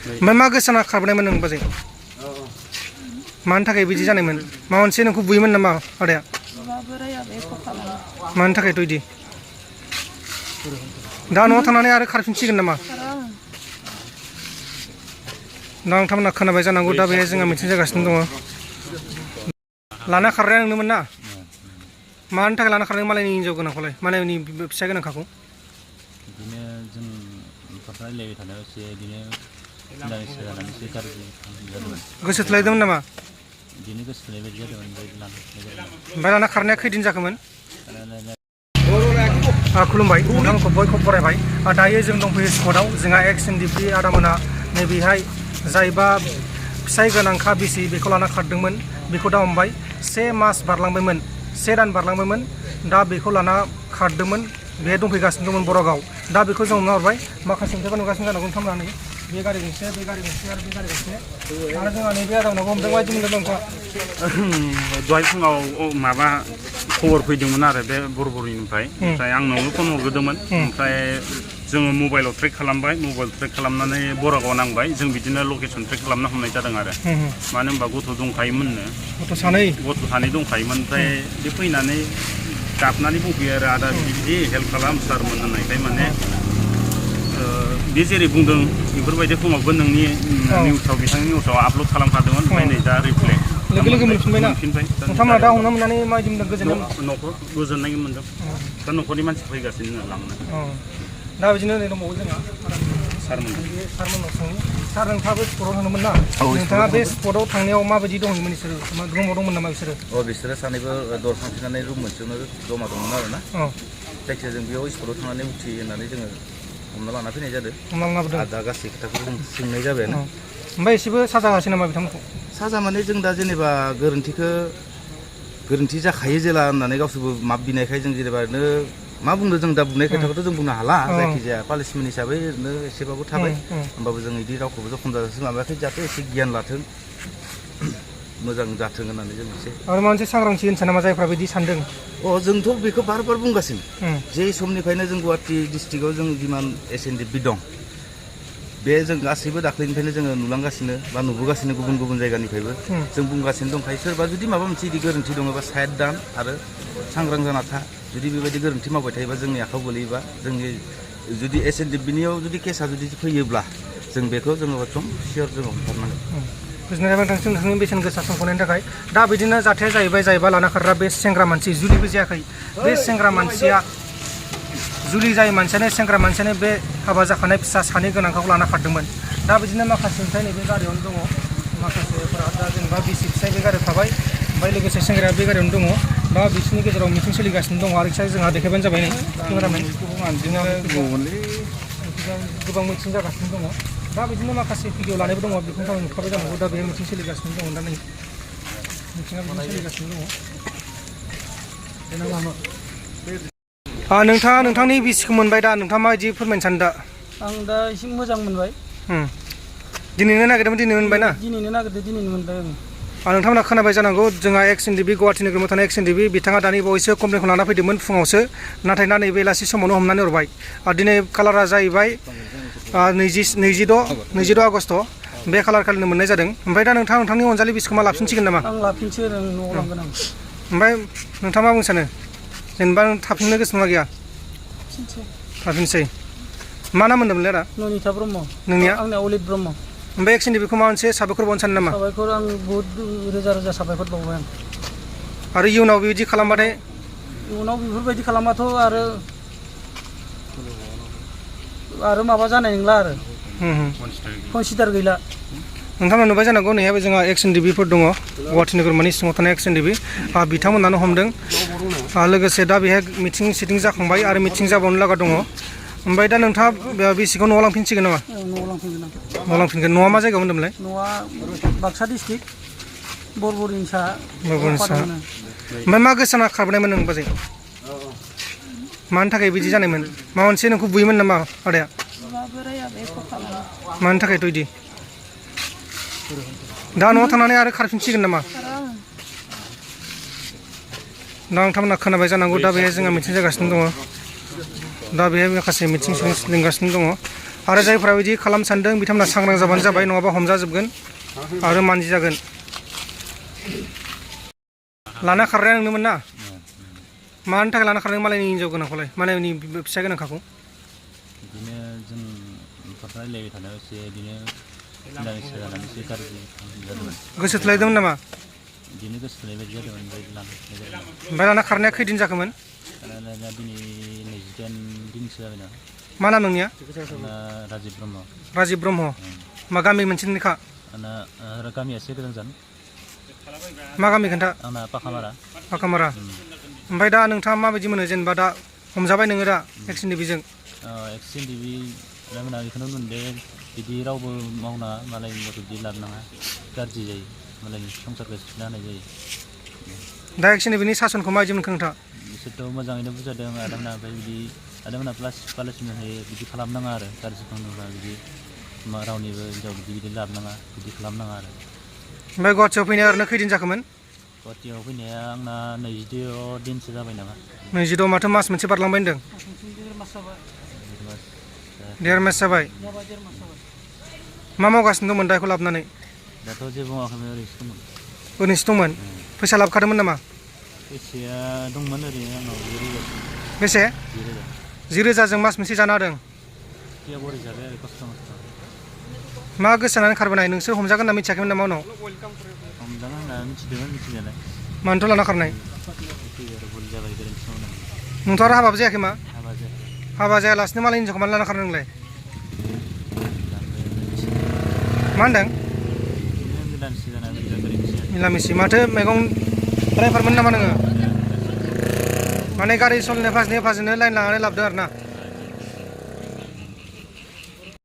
ओमफ्राय मा गोसाना खारबोनायमोन नों बाजै मानि थाखाय बिदि जानायमोन माबा मोनसे नोंखौ बुयोमोन नामा आदाया मानि थाखायथ' बिदि दा न'आव थांनानै आरो खारफिनसिगोन नामा दा नोंथांमोना खोनाबाय जानांगौ दा बेहाय जोंहा मिथिं जागासिनो दङ लाना खारनाया नोंनोमोन ना मानि थाखाय लाना खारदों मालायनि हिन्जाव गोनांखौलाय मालायनि फिसा गोनांखाखौ बिदिनो जों रायलायबाय थानायाव एसे बिदिनो गोसो थोलायदोंमोन नामा बिदिनो गोसो थोलाय बायदि जादोंमोन ओमफ्राय लाना खारनाया खैदिन जाखोमोन खुलुमबाय नोंथांमोनखौ बयखौबो बरायबाय दायो जों दंफैयो स्पटआव जोंहा एक्स एनडिपि आदामोना नैबेहाय जायबा फिसाय गोनांखा बिसि बेखौ लाना खारदोंमोन बेखौ दा हमबाय 1 मास बारलांबायमोन 1 दान बारलांबायमोन दा बेखौ लाना खारदोंमोन बे दंफैगासिनो दंमोन बरगाव दा बेखौ जों हमना हरबाय माखासे नुथायखौ नुगासिनो जानांगौ नोंथांमोना बे गारि गंसे बे गारि गंसे आरो बे गारि गंसे आरो जोंहा नैबे आदामोनाबो हमदों बायदि मोनदों नोंथाङा दहाय फुङाव माबा खबर फैदोंमोन आरो बे बरबरिनिफ्राय ओमफ्राय आंनावनो फन हरग्रोदोंमोन ओमफ्राय जोङो मबाइलाव ट्रेक खालामबाय मबाइल ट्रेक खालामनानै बरागाव नांबाय जों बिदिनो लकेसन ट्रेक खालामना हमनाय जादों आरो मानो होनबा गथ' दंखायोमोननो गथ' सानै दंखायोमोन ओमफ्राय बे फैनानै गाबनानै बुंफैयो आरो आदा बिदि हेल्प खालाम सारमोन होननायखाय माने बे जेरै बुंदों बेफोरबायदि फुङावबो नोंनि निउसाव बिथांनि निउसाव आपल'ड खालामखादोंमोन ओमफ्राय नै दा रिप्लाय लोगो मोनफिनबायना नोंथांमोना दा हमना मोननानै माबायदि मोनदों गोजोननाय मोनदों दा न'खरनि मानसि फैगासिनो लांनो दा बिदिनो नै दंबावो जोंहा सारमोननाव सोंनि सार नोंथाङाबो स्पटआव थांदोंमोन ना नोंथाङा बे स्पटआव थांनायाव माबायदि दंमोन बिसोरो रुमाव दंमोन नामा बिसोरो बिसोरो सानैबो दर फांथेनानै रुम मोनसेयावनो जमा दंमोन आरो ना जायखिजाया जों बेयाव स्पटआव थांनानै उथियो होननानै जोङो हमना लाना फैनाय जादों दा गासै खोथाखौ जों सोंनाय जाबायानो ओमफ्राय एसेबो साजा होआसै नामा बिथांमोनखौ साजा माने जों दा जेनेबा गोरोन्थि जाखायो जेला होननानै गावसोरबो माप बिनायखाय जों जेनेबा ओरैनो मा बुंनो जों दा बुंनाय खोथाखौथ' जों बुंनो हाला जायखिजाया पानिशमेन्ट हिसाबै ओरैनो एसेबाबो थाबाय होमबाबो जों बिदि रावखौबो जखम जाजासे माबायाखै जाहाथे एसे गियान लाथों मोजां जाथों होननानै जों एसे आरो माबा मोनसे सांग्रांथि होनसै नामा जायफ्रा बिदि सानदों जोंथ' बेखौ बार बुंगासिनो जे समनिफ्रायनो जों गुवाहाटि डिस्ट्रिक्टआव जों जिमान SNDP दं बे जों गासैबो दाख्लैनिफ्रायनो जोङो नुलांगासिनो बा नुबोगासिनो गुबुन गुबुन जायगानिफ्रायबो जों बुंगासिनो दंखायो सोरबा जुदि माबा मोनसे बिदि गोरोन्थि दङबा साइड दान आरो सांग्रां जाना था जुदि बेबायदि गोरोन्थि मावबाय थायोबा जोंनि आखायाव गोलैयोबा जोंनि जुदि SNDPनियाव जुदि केसा जुदि फैयोब्ला जों बेखौ जोङो एकदम सियर जोङो हमथारनांगोन गोजोननाय थाबाय नोंथांनि बेसेन गोसा समखौ होनायनि थाखाय दा बिदिनो जाथाया जाहैबाय जायबा लाना खारग्रा बे सेंग्रा मानसि जुलिबो जायाखै बे सेंग्रा मानसिया जुलि जायै मानसियानो सेंग्रा मानसियानो बे हाबा जाखानाय फिसा सानै गोनांखौ लाना खारदोंमोन दा बिदिनो माखासे नुथाय नैबे गारियावनो दङ माखासेफोरा दा जेनेबा बिसि फिसाय बे गारियाव थाबाय ओमफ्राय लोगोसे सेंग्राया बे गारियावनो दङ दा बिसोरनि गेजेराव मिटिं सोलिगासिनो दङ आरो जोंहा देखायबानो जाबाय नै केमेरामेन गोबां मिटिं जागासिनो दङ दा बिदिनो माखासे भिडिअ लानायबो दङ बेखौ नोंथाङा नुखाबाय जानांगौ दा बेहाय मिटिं सोलिगासिनो दङ दा नै मिटिङा बिदिनो सोलिगासिनो दङ नोंथाङा नोंथांनि बिसिखौ मोनबाय दा नोंथाङा माबायदि फोरमायनो सानो दा आं दा एसे मोजां मोनबाय दिनैनो नागिरदोंमोन दिनै मोनबाय ना दिनैनो मोनबाय नोंथांमोना खोनाबाय जानांगौ जोंहा एक्स एनडिपि गुवाहाटि नोगोराव थानाय एक्स एनडिपि बिथाङा दानि बावैसो कमप्लेनखौ लाना फैदोंमोन फुङावसो नाथाय दा नै बेलासि समावनो हमनानै हरबाय दिनै कालारा जाहैबाय 22 आगस्ट बे कालार खालिनो मोननाय जादों ओमफ्राय दा नोंथांनि अनजालि बिसिखौ मा लाफिनसिगोन नामा आं लाफिनसै न'आव लांगोन आं ओमफ्राय नोंथाङा मा बुंनो सानो जेनेबा थाफिननो गोसो नङा गैया थाफिनसै मा नाम मोन्दोंमोनलै आदा ननिता ब्रह्म नोंनिया आंनिया अलित ब्रह्म ओमफ्राय एक्स एनडिपिखौ माबा मोनसे साबायखर बावनो सानो नामा साबायखर आं बहुद रोजा साबायखर बावबाय आं आरो इयुनाव बेबायदि खालामबाथाय इयुनाव बेफोरबायदि खालामबाथ' आरो माबा जानाय नंला आरो कनसिडार गैला नोंथांमोना नुबाय जानांगौ नैहाबो जोंहा एक्स एनडिपिफोर दङ गुवाहाटि नोगोरमानि सिङाव थानाय एक्स एनडिपि बिथांमोनानो हमदों लोगोसे दा बेहाय मिटिं सिटिं जाखांबाय आरो मिटिं जाबावनो लागा दङ ओमफ्राय दा नोंथाङा बिसिखौ न'आव लांफिनसिगोन नामा न'आव लांफिनगोन न'आ मा जायगायाव होनदोंमोनलाय न'आ बाक्सा डिस्ट्रिक्ट बरबरिनि साहा ओमफ्राय मा गोसाना खारबोनायमोन नों बाजै मानि थाखाय बिदि जानायमोन माबा मोनसे नोंखौ बुयोमोन नामा आदाया मानि थाखायथ' बिदि दा न'आव थांनानै आरो खारफिनसिगोन नामा दा नोंथांमोना खोनाबाय जानांगौ दा बेहाय जोंहा मिटिं जागासिनो दङ दा बेहाय माखासे मिटिं लिंगासिनो दङ आरो जायफोरा बिदि खालाम सान्दों बिथांमोना सांग्रां जाबानो जाबाय नङाबा हमजाजोबगोन आरो मानजिजागोन लाना खारनाया नोंनोमोन ना मानि थाखाय लाना खारदों मालायनि हिन्जाव गोनांखौलाय मालायनि फिसा गोनांखाखौ बिदिनो जों रायलायबाय थानायाव एसे बिदिनो मिलामिसा जानानै एसे गाज्रि जादोंमोन गोसो थोलायदोंमोन नामा बिदिनो गोसो थोनाय बायदि जादोंमोन ओमफ्राय लाना खारनाय जादोंमोन ओमफ्राय लाना खारनाया खैदिन जाखोमोन दा दिनै 28 दिनसो जाबाय ना मा नाम नोंनिया राजिब ब्रह्म राजिब ब्रह्म मा गामि मोनसेनिखा आंना गामिया एसे गोजान मा गामि खोन्था आंना पाखामारा पाखामारा ओमफ्राय दा नोंथाङा माबायदि मोनो जेनेबा दा हमजाबाय नोङो दा एक्सन डिभिजों एक्सन डिभि मोना बेखौनो मोनदों बिदि रावबो मावना मालायनि बिदि लाबोनाङा गाज्रि जायो मालायनि संसारखौ सिफायना होनाय जायो दा एक्सन डिभिनि सासनखौ माबायदि मोनखो नोंथाङा बिसोरथ' मोजाङैनो बुजादों आदामोना ओमफ्राय बिदि आदामोना पानिसमेन्ट होयो बिदि खालामनाङा आरो गाज्रि खालामोब्ला बिदि रावनिबो हिन्जाव बिदि लाबोनाङा बिदि खालामनाङा आरो ओमफ्राय गुवाहाटियाव फैनाया ओरैनो खैदिन जाखोमोन गुवाहाटियाव फैनाया आंना 22 दिनसो जाबाय नामा 22 माथो मास मोनसे बारलांबाय होनदों देर मास जाबाय मा मावगासिनो दंमोन दा बेखौ लाबोनानै दाथ' जेबो मावाखैमोन ओरैनोसो दंमोन फैसा लाबोखादोंमोन नामा फैसाया दंमोन ओरैनो आंनाव 10,000 बेसे 10,000जों मास मोनसे जानो हादों बोरै जाबाय आरो खस्थ' मस्थ' मा गोसो जानानै खारबोनाय नोंसोर हमजागोन होनना मिथियाखैमोन नामा उनाव हमजागोन होनना मिथिदोंमोन मिथिनायालाय मानोथ' लाना खारनाय भुल जाबाय गोरोन्थि मावनाय नोंथ' आरो हाबाबो जायाखै मा हाबा जायाखै हाबा जायालासिनो मालायनि हिन्जावखौ मानो लाना खारदों नोंलाय मा होनदों गोदानसो जानानै गोरोन्थि मिलामिसि माथो मैगं ड्राइभारमोन नामा नोङो माने गारि सलायनाय फाजनो लाइन लानानै लाबोदों आरो ना